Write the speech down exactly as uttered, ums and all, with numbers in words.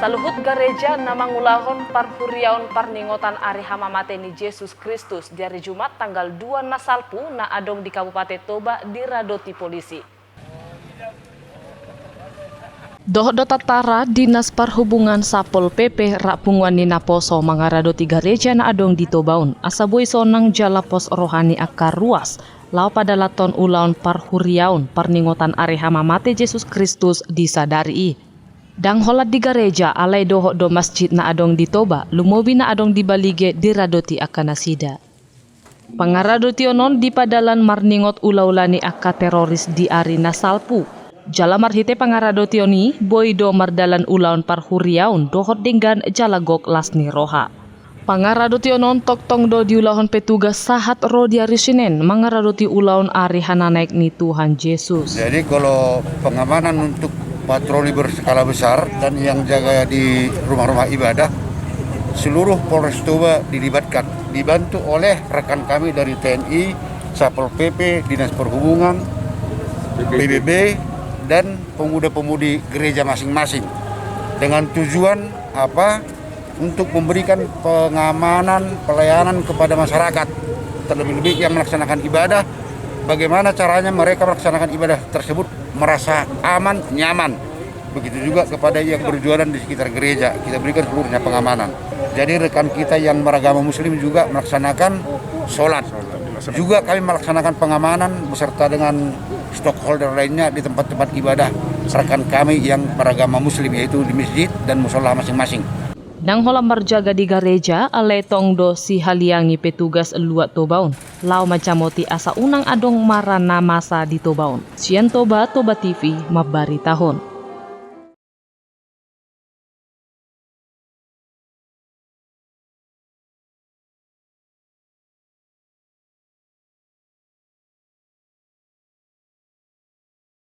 Saluhut gareja na mangulahon parhuriaon parningotan ari hamamate ni Jesus Kristus di ari Jumat tanggal dua na salpu na adong di Kabupaten Toba diradoti polisi. Dohot do tantara, Dinas Parhubungan, Satpol P P rap punguan ni naposo mangaradoti gareja na adong di Toba on asa boi sonang jala pos roha ni angka ruas laho padalanhon ulaon parhuriaon parningotan ari hamamate Jesus Kristus di sadari i. Ndang holan di gareja, alai dohot do masjid na adong di Toba, lumobi na adong di Balige, diradoti angka nasida. Pangaradotion on dipadalan marningot ulaula ni angka teroris di ari na salpu. Jala marhite pangaradotion i boi do mardalan ulaon parhuriaon dohot denggan jala gok las ni roha. Pangaradotion on tongtong do diulahon petugas sahat ro di ari Senen mangaradoti ulaon ari hananaek ni Tuhan Jesus. Jadi kalau pengamanan untuk patroli berskala besar dan yang jaga di rumah-rumah ibadah, seluruh Polres Toba dilibatkan, dibantu oleh rekan kami dari T N I, Satpol P P, Dinas Perhubungan, B B B, dan pemuda-pemudi gereja masing-masing. Dengan tujuan apa? Untuk memberikan pengamanan, pelayanan kepada masyarakat, terlebih-lebih yang melaksanakan ibadah. Bagaimana caranya mereka melaksanakan ibadah tersebut merasa aman, nyaman. Begitu juga kepada yang berjualan di sekitar gereja, kita berikan seluruhnya pengamanan. Jadi rekan kita yang beragama Muslim juga melaksanakan sholat. Juga kami melaksanakan pengamanan beserta dengan stockholder lainnya di tempat-tempat ibadah rekan kami yang beragama Muslim, yaitu di masjid dan musola masing-masing. Ndang holan marjaga di gareja, alai tong do sihaliangi petugas luat Toba on laho manjamoti asa unang adong mara na masa di Toba on. Sian Toba, Toba T V mambaritahon.